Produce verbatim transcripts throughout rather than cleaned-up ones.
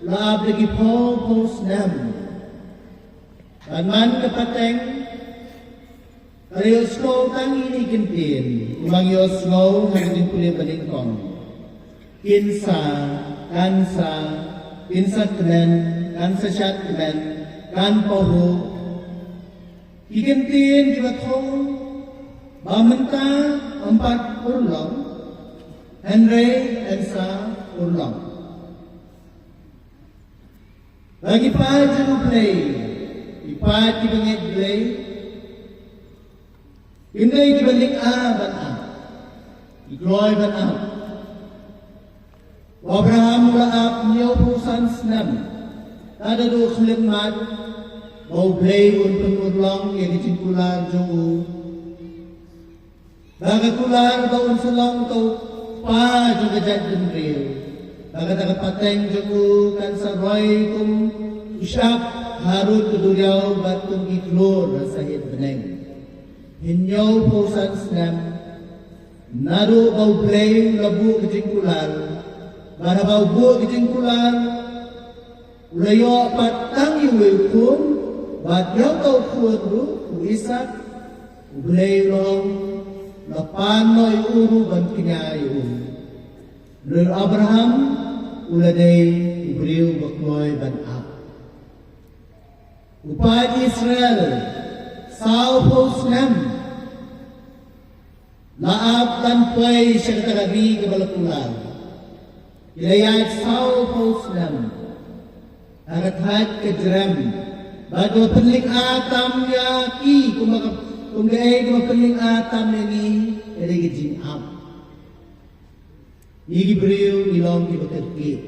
la ap da ki phew phew snem. Bad man ka pateng ka la ïohsngew tang ine i kyntien, kumba ngi ïohsngew ha ka jingpule ba nyngkong. Kin sa, kan sa, kin sa kmen, kan sa shad kmen, kan pahuh. Ki kyntien kiba thong ba mynta ym pat urlong, hynrei yn sa urlong. Ba ki paid jong U Blei, ki paid kiba ngeit Blei, kim dei kiba lynga ban ap, ki kloi ban ap. U Abraham u la ap hynñiew phew san snem, tad haduh khyllipmat ba U Blei un pynurlong ïa ka jingkular jong u. Ba ka kular ba un sa long uta u kpa jong ka jaitbynriew. Ba kata ka pateng jong u kan sa roi kum u shyiap harud ka duriaw bad kum ki klur ha sahit bneng. Hynñiew phew san snem naduh ba U Blei u la buh ka jingkular. Bad haba u buh ka jingkular, u la ïoh pat tang ïa uwei u khun, bad ïa uta u khun ruh, u Isaak, U Blei u la ong, la pan noh ïa u ruh ban kñia ïa u. Hynrei u Abraham u la dei u briew ba kloi ban ap. U paid Israel, saw phew snem la ap ban poi sha kata ka ri kaba la kular. Ki la ïaid saw phew snem ha ka thait ka jrem, bad ka pynlynga tam ïa ki, kumba ka, kum kaei kaba pynlynga tam ïa ngi, ka dei ka jingap. Ngi ki briew ngi long kiba kyrkieh,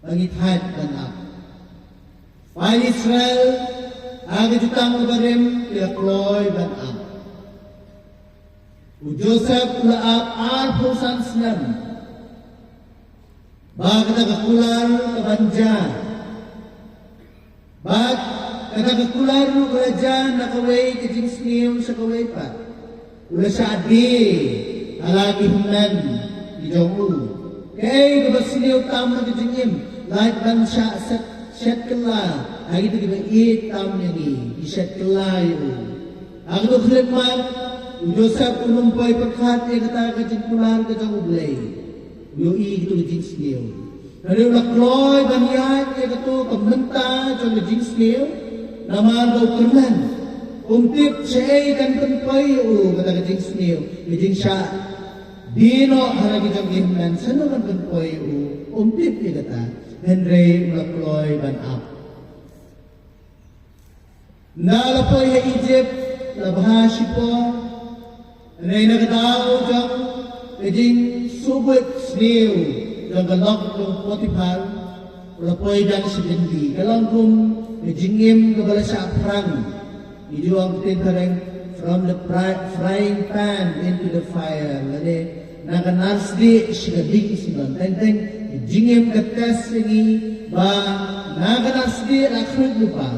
ba ngi thait ban ap. Paid Israel ha ka jutang kaba rim ki la kloi ban ap. U Joseph u la ap arphew san snem. Ba kata ka kular ka ban jia. Bad kata ka kular ruh ka la jia na kawei ka jingsniew sha kawei pat. U la shah die ha la ki hynmen ki jong u. Kaei kaba sniew tam na ka jingim, lait ban shah shet, shet kylla ha kito kiba ïeit tam ïa ngi, ki shet kylla ïa u. Ha kato ka khyllipmat, u Joseph um poi pyrkhat ïa kata ka jingkular ka jong U Blei. U ïohi ïa kato ka jingsniew. Hynrei u la kloi ban ïaid ïa kato ka mynta jong ka jingsniew. Namar ba u kyrmen, um tip shaei kan pynpoi ïa u kata ka jingsniew, ka jingshah die noh ha la ki jong ki hynmen, shano kan pynpoi ïa u, um tip ïa kata. Hynrei u la kloi ban ap. Ynda la poi ha Egypt la bha shipor. Hynrei na ka daw jong ka jingsngewbha sniew jong ka lok jong u Potiphar, u la poi dang sha byndi. Ka long kum ka jingim kaba la shah phrang. Ngi ju ong ktien phareng, from the fry-, frying pan into the fire. Lane na ka nar sdieh sha ka ding sngewbha. Teng teng ka jingim ka test ïa ngi ba na ka nar sdieh la khruit lypa.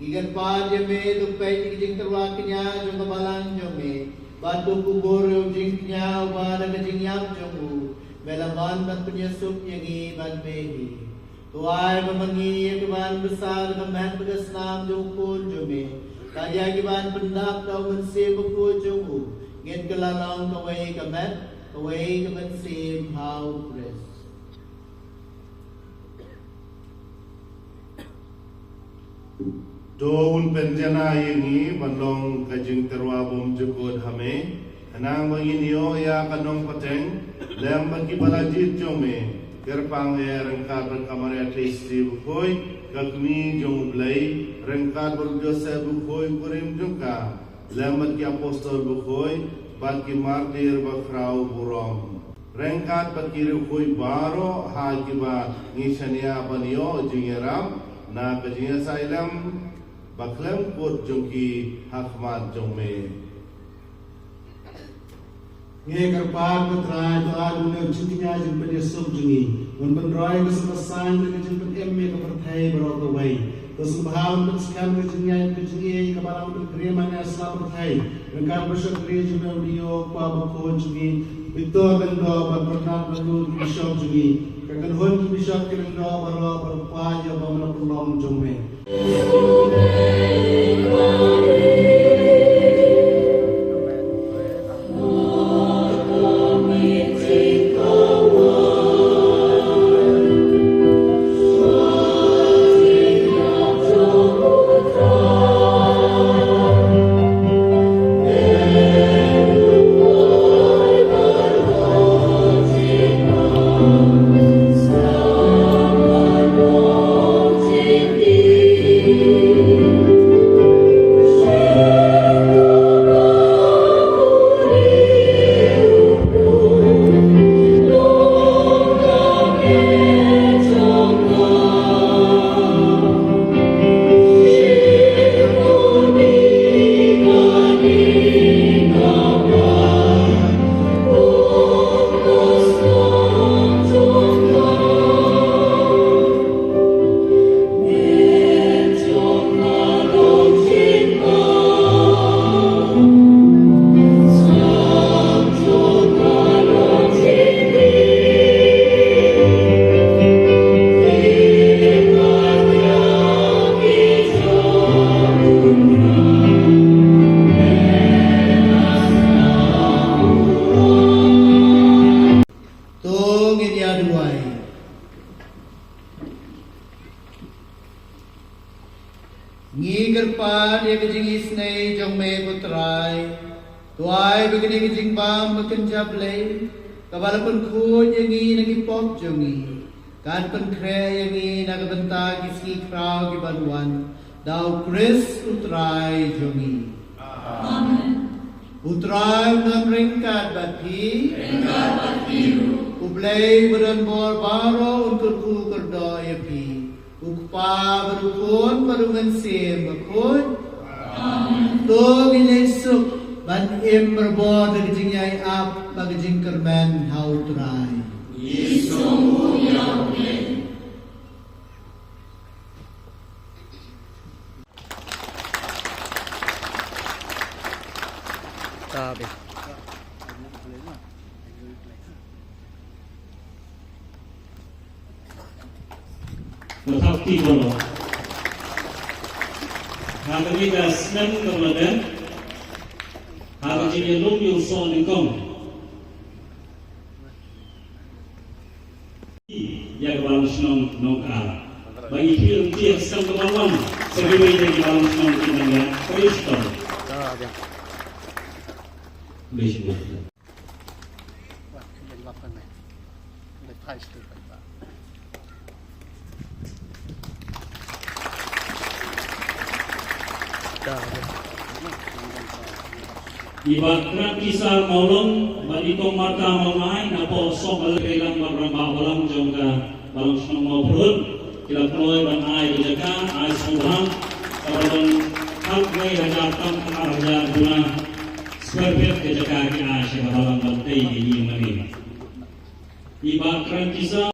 Ngi kyrpad ïa me, to peit ïa ka jingtyrwa kñia jong ka balang jong me, bad to kubur ïa u jingkñia uba da ka jingïap jong u me la wan ban pynïasuk ïa ngi bad me hi. To ai ba ma ngi ïa ki ban bsa da ka met bad ka snam jong u Khun jong me, bad ïa ki ban pyndap da u Mynsiem Bakhuid jong u, ngin kylla long kawei ka met, kawei ka mynsiem ha u Khrist. To un pynjanai ïa ngi ban long ka jingtyrwa bymjukut ha me, khnang ba ngin ïoh ïa ka nongpateng lem bad ki ba la jied jong me. Kyrpang eh ryngkat bad ka Maria Theisotti Bakhuid, ka Kmie jong u Blei, ryngkat bad u Joseph Bakhuid u kurim jong ka, lem bad ki apostol bakhuid bad ki martir bakhraw burom, ryngkat bad ki riewkhuid baroh ha kiba ngi shaniah ban ïoh jingïarap na ka jingïasaid lem bakhlem kut jong ki ha khmat jong me. Ngi kyrpad, ko Trai, to ai ba une u jingkñia jingpynïasuk jong ngi un pynroi ka suk ka saiñ bad ka jingpynim ïa ka pyrthei baroh kawei. To sngewbha un pynskhem ka jingngeit ka jingïeit kaba la pynkrem ha ïing sla pyrthei ryngkat bad u shakri jong me u Leo, u Kpa Bakhuid jong ngi, Victor Lyngdoh, bad Bernard Manu, ki bishop jong ngi, ka kynhun ki bishop ki lyngdoh baroh, bad u Kpa Ïob ba mynta pynlong jong me. To ngin ïa duwai. Ngi kyrpad ïa ka jingisynei jong me, ko Trai. To ai ba kane ka jingbam ba kynja Blei, kaba la pynkhuid ïa ngi na ki pop jong ngi, kan pynkhreh ïa ngi na ka bynta ki sngi khraw ki ban wan, da u Khrist u Trai jong ngi. Amen. U Trai un don ryngkat bad phi. Ryngkat bad phi ruh. U Blei ba don bor baroh un kyrkhu kyrdoh ïa phi. U Kpa bad u Khun bad u Mynsiem Bakhuid. Amen. To ngin ïasuk ban im barabor da ka jingïai ap bad ka jingkyrmen ha u Trai. Ngi sngewbha ïa u Blei. Nga thap kti baroh. Ha kane ka snem kaba la dep, ha ka jingïalum ïa u soh nyngkong ïa ka balang shnong Nongkhlaw. Ba ngi phi ryntih ha ka snem kaba wan, sa kiwei de ki balang shnong ki nang ïa Khrist. Khublei shibun. I Bah Kyrtisa Mawlong bad i Kong Martha Mawlai na pdeng soh ba la kyrpang bad rangbah balang jong ka balang shnong Mawpyrhut ki la pynlong ban ai ka jaka, ai sngewbha kaba don khatwei hajar tang khatar hajar duna square feet ka jaka ki ai sha ka balang ban tei ka ïing mane. I Bah Kyrtisa